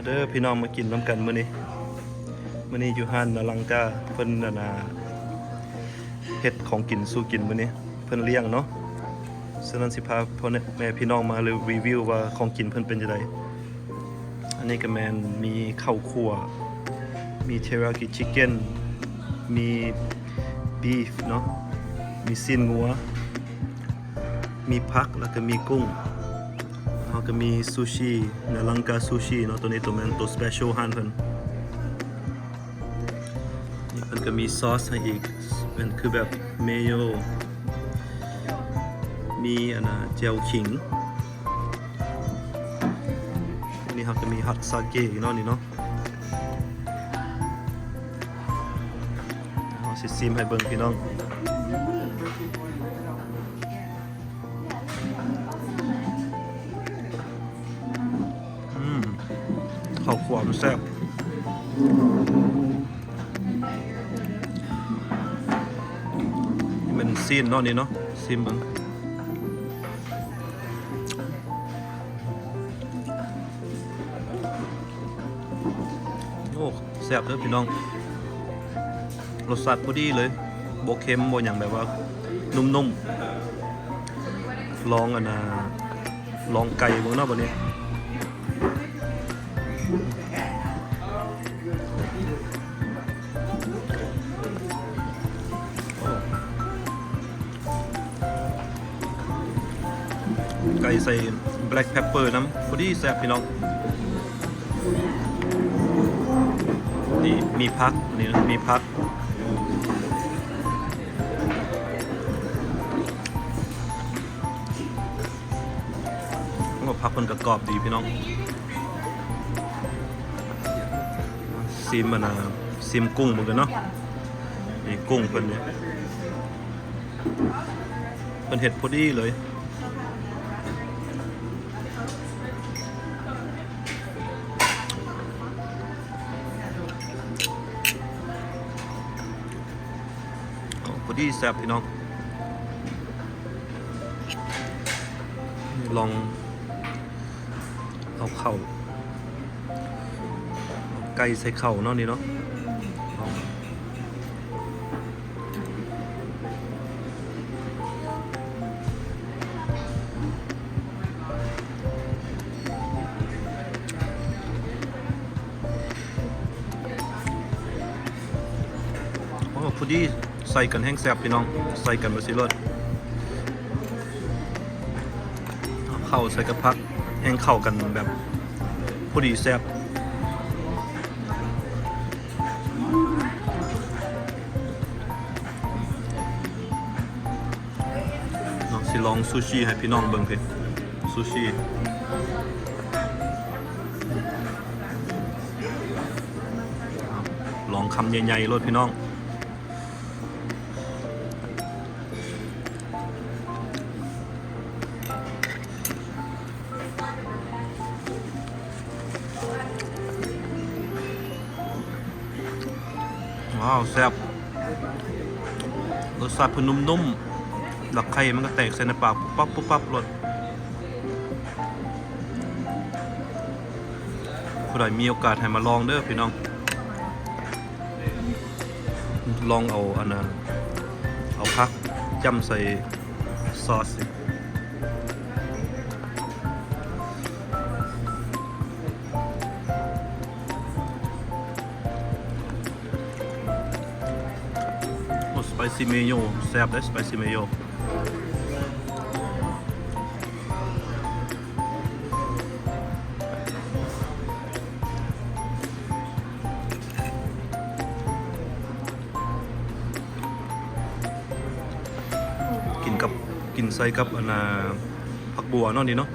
ເດີພີ່ນ້ອງ ມາກິນນຳກັນມື້ນີ້. ມື້ນີ້ຢູ່ຮ້ານນາລັງກາ ເພິ່ນ ອັນນ່າ ເຮັດຂອງກິນສູ່ກິນມື້ນີ້ ເພິ່ນລ້ຽງເນາະ. ສະນັ້ນຊິພາພໍ່ແມ່ພີ່ນ້ອງມາຣີວິວວ່າຂອງກິນເພິ່ນເປັນຈັ່ງໃດ. ອັນນີ້ກໍແມ່ນມີເຂົ້າຂົ້ວ ມີເທຣາກິຊິກເກັນ ມີບີຟເນາະ ມີຊີ້ນງົວ ມີຜັກ ແລ້ວກໍມີກຸ້ງ. ເຮົາກໍມີຊູຊິ ນາລັງກາຊູຊິເນາະ. ໂຕນີ້ໂຕແມ່ນໂຕສະເປຊຽວຮ້ານເພິ່ນ. ນີ້ເພິ່ນກໍມີຊອສໃຫ້ອີກ ເປັນຄືແບບເມໂຍ ມີອັນນ່າແຈ່ວຂີງ. ນີ້ເຮົາກໍມີຮັດສາເກອີກເນາະ ນີ້ເນາະ. ເຮົາຊິຊີມໃຫ້ເບິ່ງພີ່ນ້ອງ. ອືມ ເຂົ້າຂົ້ວມັນແຊບ. ນີ້ແມ່ນຊີ້ນເນາະ ນີ້ເນາະ ຊີມເບິ່ງ. ໂອ້ ແຊບເດີພີ່ນ້ອງ ລົດຊາດພໍດີເລີຍ ບໍ່ເຄັມບໍ່ຫຍັງ ແບບວ່ານຸ້ມໆ. ລອງອັນນ່າ ລອງໄກ່ເບິ່ງເນາະບັດນີ້. ໄກ່ໃສ່ແບລັກເປັບເປີນຳ ພໍດີແຊບພີ່ນ້ອງ. ນີ້ມີຜັກ ນີ້ນະ ມີຜັກ. ໂອ້ ຜັກເພິ່ນກໍກອບດີພີ່ນ້ອງ. ຊີມອັນນ່າ ຊີມກຸ້ງເບິ່ງກັນເນາະ. ນີ້ກຸ້ງເພິ່ນນີ້ ເພິ່ນເຮັດພໍດີເລີຍ. ໂອ້ ພໍດີແຊບພີ່ນ້ອງ. ລອງເອົາເຂົ້າ ເອົາໄກ່ໃສ່ເຂົ້າເນາະ ນີ້ເນາະ. ໂອ້ ພໍດີ ໃສ່ກັນແຮງແຊບພີ່ນ້ອງ ໃສ່ກັນແບບຊີ້ໂລດ. ເຂົ້າໃສ່ກັບຜັກແຮງເຂົ້າກັນແບບພໍດີແຊບເນາະ. ຊິລອງຊູຊິໃຫ້ພີ່ນ້ອງເບິ່ງພີ້ ຊູຊິ ລອງຄຳໃຫຍ່ໆໂລດພີ່ນ້ອງ. ວ້າວ ແຊບ ລົດຊາດເພິ່ນນຸ້ມໆ ແລ້ວໄຂ່ມັນກໍແຕກໃສ່ໃນປາກປຸບປັບປຸບປັບໂລດ. ຜູ້ໃດມີໂອກາດໃຫ້ມາລອງເດີພີ່ນ້ອງ ລອງເອົາອັນນ່າ ເອົາຜັກຈ້ຳໃສ່ຊອສ. ໂອ້ ສະໄປຊີເມໂຍ ແຊບເດ້ ສະໄປຊີເມໂຍ. ກິນກັບ ກິນໃສ່ກັບອັນນ່າ ຜັກບົວເນາະ ນີ້ເນາະ.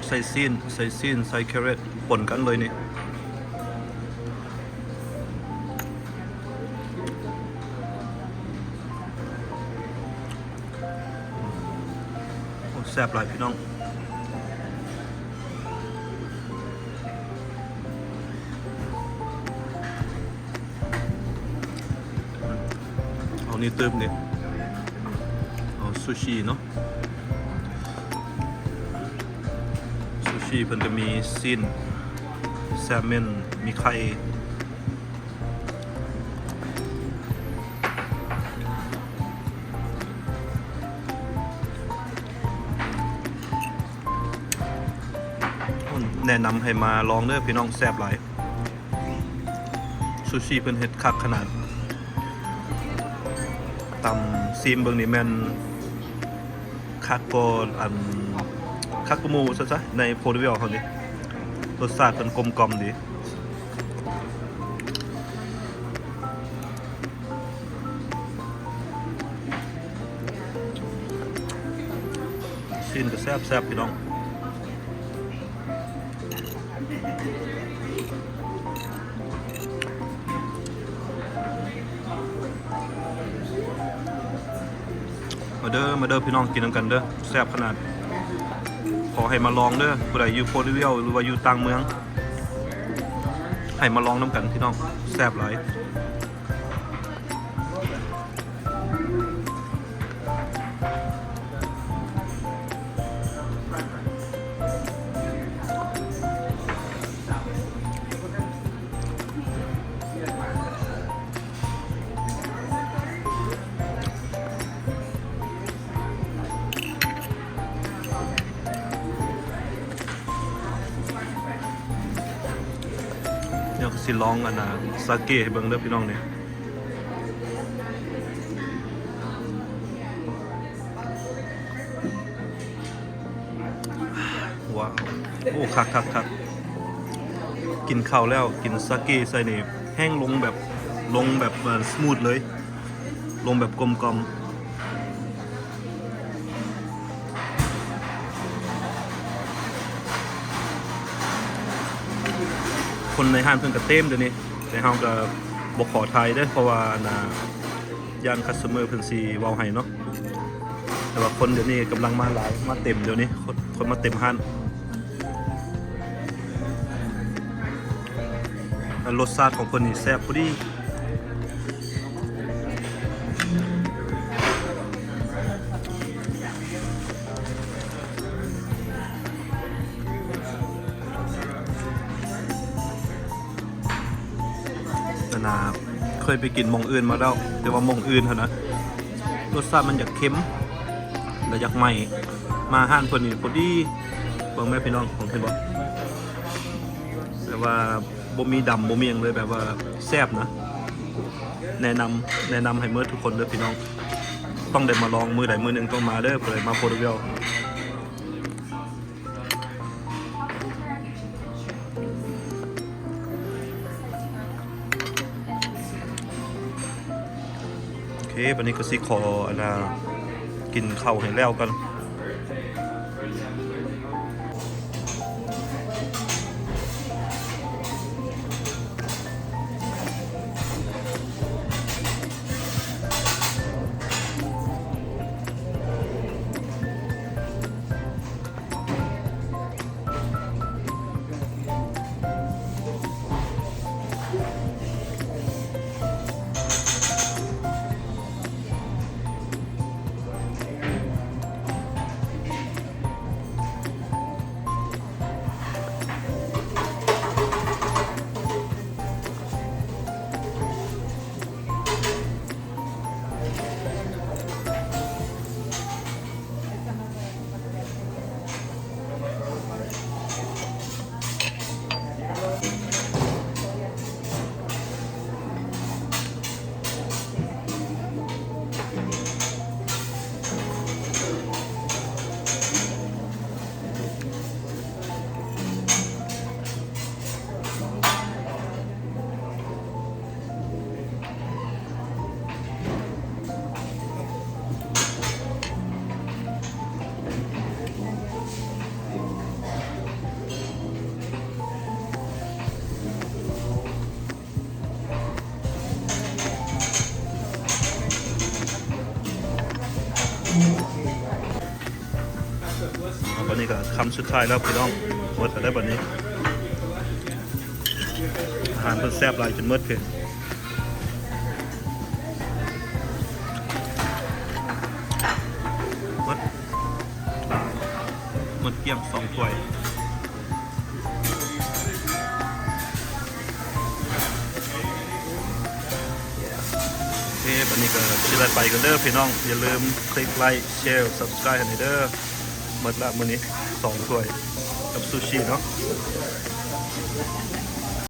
ໃສ່ຊີ້ນ ໃສ່ຊີ້ນ ໃສ່ແຄຣອດ ປົນກັນເລີຍນີ້. ໂອ້ ແຊບຫຼາຍພີ່ນ້ອງ. ນີ້ຕື່ມນີ້ ເອົາຊູຊິເນາະ ຊູຊິເພິ່ນກະມີຊີ້ນ ແຊມເມັນ ມີໄຂ່ ແນະນຳໃຫ້ມາລອງເດີພີ່ນ້ອງ ແຊບຫຼາຍ. ຊູຊິເພິ່ນເຮັດຄັກຂະໜາດ ຕຳຊີມເບິ່ງນີ້ແມ່ນຄັກກວ່າອັນ ຄັກກວ່າໝູ່ຊະຊະ ໃນໂພລິເວວເຮົານີ້ ລົດຊາດເພິ່ນກົມກ່ອມດີ. ຊີ້ນກະແຊບໆ ພີ່ນ້ອງ. ມາເດີ ມາເດີພີ່ນ້ອງ ກິນນຳກັນເດີ ແຊບຂະໜາດ. ຂໍໃຫ້ມາລອງເດີ ຜູ້ໃດຢູ່ໂພລິເວວ ຫຼືວ່າຢູ່ຕ່າງເມືອງ ໃຫ້ມາລອງນຳກັນພີ່ນ້ອງ ແຊບຫຼາຍ. ດຽວກະຊິລອງອັນນ່າ ສາເກໃຫ້ເບິ່ງເດີພີ່ນ້ອງນີ້. ວ້າວ ໂອ້ ຄັກໆໆ ກິນເຂົ້າແລ້ວກິນສາເກໃສ່ນີ້ ແຮ່ງລົງແບບ ລົງແບບ ເອີ ສະມູດເລີຍ ລົງແບບກົມກ່ອມ. ຄົນໃນຮ້ານເພິ່ນກະເຕັມດຽວນີ້ ແຕ່ເຮົາກະບໍ່ຂໍຖ່າຍເດີ ເພາະວ່າອັນນ່າ ຢ້ານຄັສໂຕເມີເພິ່ນຊິເວົ້າໃຫ້ເນາະ. ແຕ່ວ່າຄົນດຽວນີ້ກຳລັງມາຫຼາຍ ມາເຕັມດຽວນີ້ ຄົນ ຄົນມາເຕັມຮ້ານ. ອັນລົດຊາດຂອງເພິ່ນນີ້ແຊບພໍດີ. ອັນນ່າ ເຄີຍໄປກິນໝ່ອງອື່ນມາແລ້ວ ແຕ່ວ່າໝ່ອງອື່ນຫັ້ນນະ ລົດຊາດມັນຢາກເຄັມ ແລະຢາກໄໝ້. ມາຮ້ານເພິ່ນນີ້ພໍດີ. ເບິ່ງແມ້ພີ່ນ້ອງ ເຫັນບໍ່? ແບບວ່າບໍ່ມີດຳ ບໍ່ມີຫຍັງເລີຍ ແບບວ່າແຊບນະ. ແນະນຳ ແນະນຳໃຫ້ເໝິດທຸກຄົນເດີພີ່ນ້ອງ ຕ້ອງໄດ້ມາລອງ ມື້ໃດມື້ໜຶ່ງຕ້ອງມາເດີ ຜູ້ໃດມາໂພລິເວວ. ໂອເຄ ບາດນີ້ກະຊິຂໍອັນນ່າ ກິນເຂົ້າໃຫ້ແລ້ວກ່ອນ. ບາດນີ້ກະຄຳສຸດທ້າຍແລ້ວພີ່ນ້ອງ ໝົດແລ້ວເດ້ບາດນີ້. ອາຫານເພິ່ນແຊບຫຼາຍຈົນໝົດເພ. ກຽມສອງຖ້ວຍ. ໂອເຄ ບັດນີ້ກໍຊິໄດ້ໄປກ່ອນເດີພີ່ນ້ອງ, ຢ່າລືມຄລິກໄລ້ ແຊ ຊັບສະໄຄຣບໃຫ້ແດ່ເດີ. ໝົດລະມື້ນີ້ສອງຖ້ວຍກັບຊູຊິເນາະ.